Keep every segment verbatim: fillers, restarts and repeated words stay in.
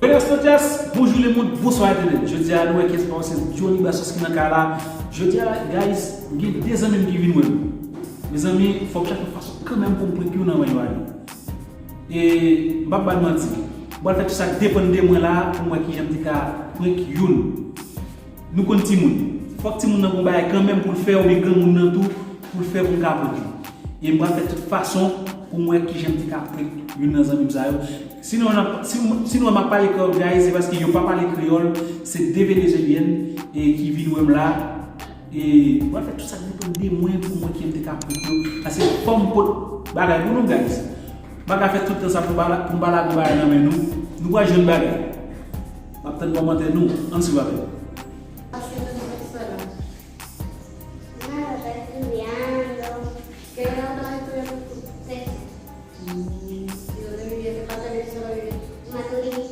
Buenas noches, bonjou lemonn, bonswa entènèt. Jodi a nou wè kiyès pa se Johnny Bassos ki nan kay la. Jodi a, guys, m gen de zanmi m ki vin wè m. Mezanmi, fò m chache yon fason kanmenm pou m prank youn nan yo ale. E m p ap ba n manti. M pral fè tout sa k depann de mwen la pou m wè kijan m te ka prank youn. Nou konn timoun. Fòk timoun nan gon bagay kanmenm pou l fè oubyen granmoun nan tou pou l fè pou l ka prank li. E m pral fè tout fason pou m wè kijan m te ka prank youn nan zanmi m sa yo. Si nou wè m ap, si, si nou wè m ap pale kreyòl, guys, se paske yo pa pale kreyòl, se de Venezuelyèn e ki vin wè m la. E m pral fè tout sa k depann de mwen pou m wè kijan m te ka prank yo. Paske fò m pot bagay pou nou, guys. M pa ka fè tout tan sa pou m pa la, pou m pa lage yon bagay nan men nou. Nou pral jwenn bagay. M ap tann kòmantè nou. Ann swiv avè m. Nada, estaba estudiando. ¿Qué grado estás estudiando tú? Sexto. Mm, ¿y dónde vives? ¿En qué parte de Venezuela vives? Maturín.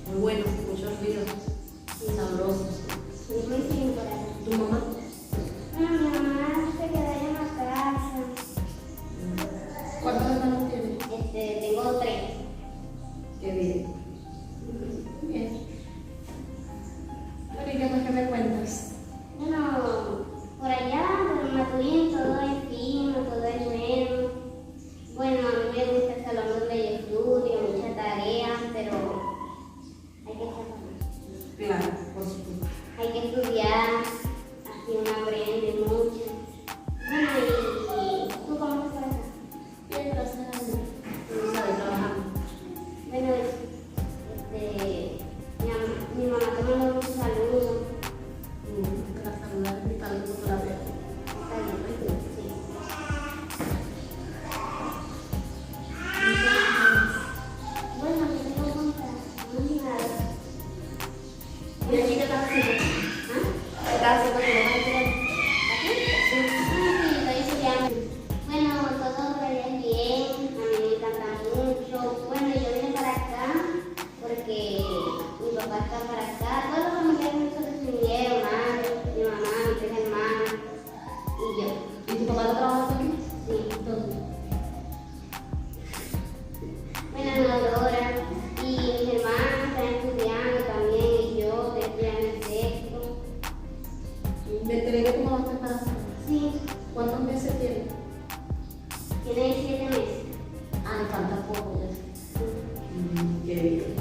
Muy bueno, mucho ruido. Sí. Sabroso. Sí, muy fino por ahí. ¿Y tu mamá? Bueno, mi mamá se quedó allá en la casa. ¿Cuántos hermanos tienes? Este, tengo tres. Qué bien. Muy bien. Bueno, ¿y qué más que me cuentas? Bueno, por allá, por Maturín, todo es fino, todo es bueno. Bueno, a mí me gusta el salón donde yo estudio, mucha tarea, pero hay que trabajar. Claro, por supuesto. Hay que estudiar, así uno aprende mucho. Bueno, ¿y tú cómo estás por acá? Bien, gracias a Dios. Tú sabes, trabajando. Bueno, este, mi mamá, mi mamá te mandó muchos saludos. Mm, te la saluda, te saludo por la vez. Está bien, pues, sí. Bueno, ¿qué te puedo contar? No, nada. ¿Y aquí qué estás haciendo? ¿Ah? ¿Qué estás haciendo aquí? ¿No vas a estudiar? ¿Aquí? Sí. Ah, sí, estoy estudiando. Bueno, todo por allá es bien, a mí me encanta mucho. Bueno, yo vine para acá porque mi papá está para acá. Todos los familiares míos se vinieron, madre, mi mamá, mis tres hermanos y yo. ¿Y tu papá no trabaja aquí? Sí. ¿Dónde? Bueno, no, Dora. Y mis hermanos están estudiando también, y yo estoy estudiando en sexto. ¿Me enteré que tu mamá está embarazada? Sí. ¿Cuántos meses tiene? Tiene siete meses. Ah, le falta poco ya. Sí. Mm, qué bien.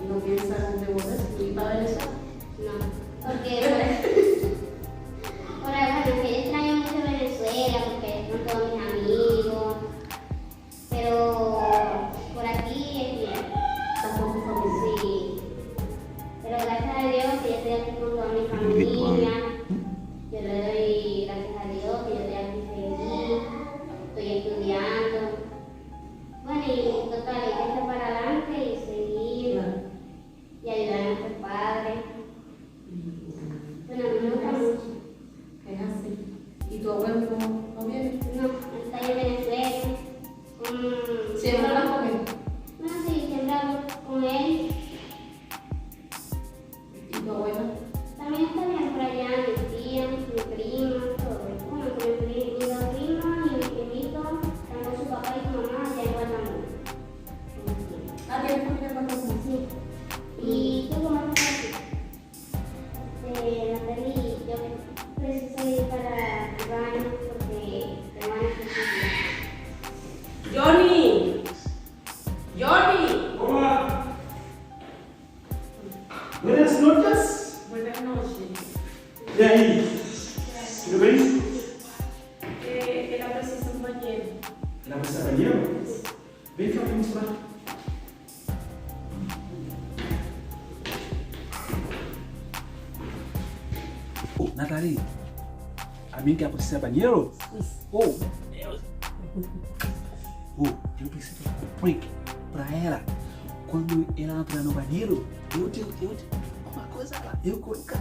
¿Y no piensa en devolverse, ir para Venezuela? No, porque por, por ahora, bueno, que yo extraño mucho Venezuela, porque están todos mis amigos. Pero por aquí es bien. Tampoco familia. Sí. Pero gracias a Dios que yo estoy aquí con toda mi familia. Yo le doy gracias a Dios que yo estoy aquí feliz. Estoy estudiando. Bueno, y total, hay que echar para adelante y seguir. Claro. Y ayudar a nuestros padres. Bueno, a mí me gusta mucho. Es así. ¿Y tu abuelo no, no viene? No, él está en Venezuela. Mm, ¿siempre hablas con él? Bueno, sí, siempre hablo con él. ¿Y tu abuela? También está bien por allá, mi tía, mi prima, todo. Bueno, con mi pri-, mis dos primas y mi primito, están con su papá y su mamá allá en Guatemala. Ah, ¿tienes familia en Guatemala? Sí. ¿Y tú cómo estás aquí? Este, Natalie, yo preciso ir para el baño porque tengo ganas de pipí. Johnny! Johnny! Hola. Buenas noches. Buenas noches. ¿Y ahí? ¿Lo veis? Eh, él apareció en bañero. ¿Él apareció en bañero? Ven cá, vamos lá. Oh, Nathalie, a mí que apareció en bañero. Oh, Dios. Oh, yo pensé que era un prank para ella. Cuando ella entra en el bañero, yo te, yo te, una cosa, yo coloca.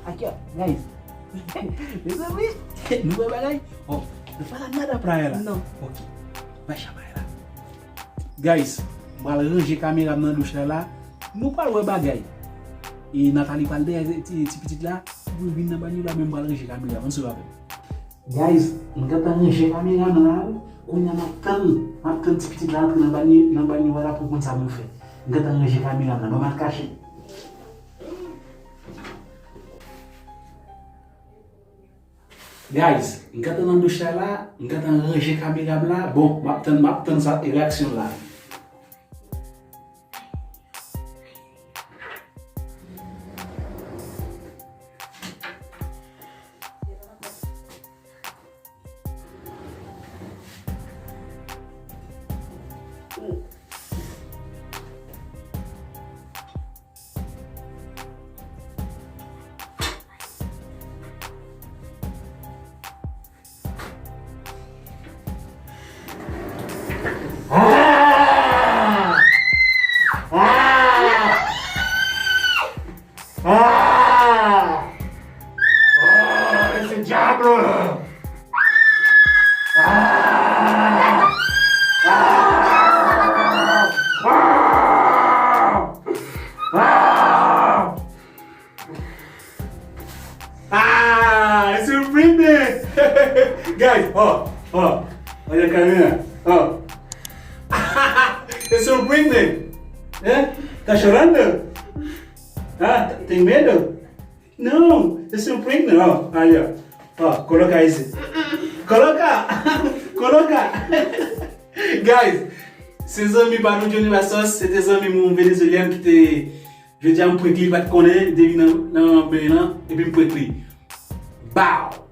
Aquí, guys. Mezanmi, nou wè bagay? Oh, no pasa nada para ella. No. Ok. Vaya para ella. Guys, m pral ranje kamera m nan douch la la. Nou pral wè bagay. E Nathalie pral dèyè ti, ti pitit la. Pou l vin nan banyo la, men m pral ranje kamera m. Ann swiv avè m. Guys, m gentan ranje kamera m nan la wi. Kounye a m ap tann, m ap tann ti pitit la antre nan banyo, nan banyo a la pou m konn sa pou m fè. M gentan ranje kamera m nan, ban m al kache. Guys, m gentan nan douch la la, m gentan ranje kamera m la. Bon, m ap tann, m ap tann sa, reaksyon la. Ah! Ah! Ese diablo! Ah! Ah! Ah! Ah! Ah! Ese un prende! Guys, oh, oh, olha a câmera, oh. Ese un prende! Eh? Tá chorando? Ah, tem medo? Não, esse é o print não. Aí, ó. Ó, coloca esse. Coloca! Coloca! Guys, se zanmi pa nou Johnny Lassos, se te zanmi mwen venezuelyen ki te, jodi a m prank li, li pa t konnen, li te vin nan, nan benyen lan, epi m prank li. Bow!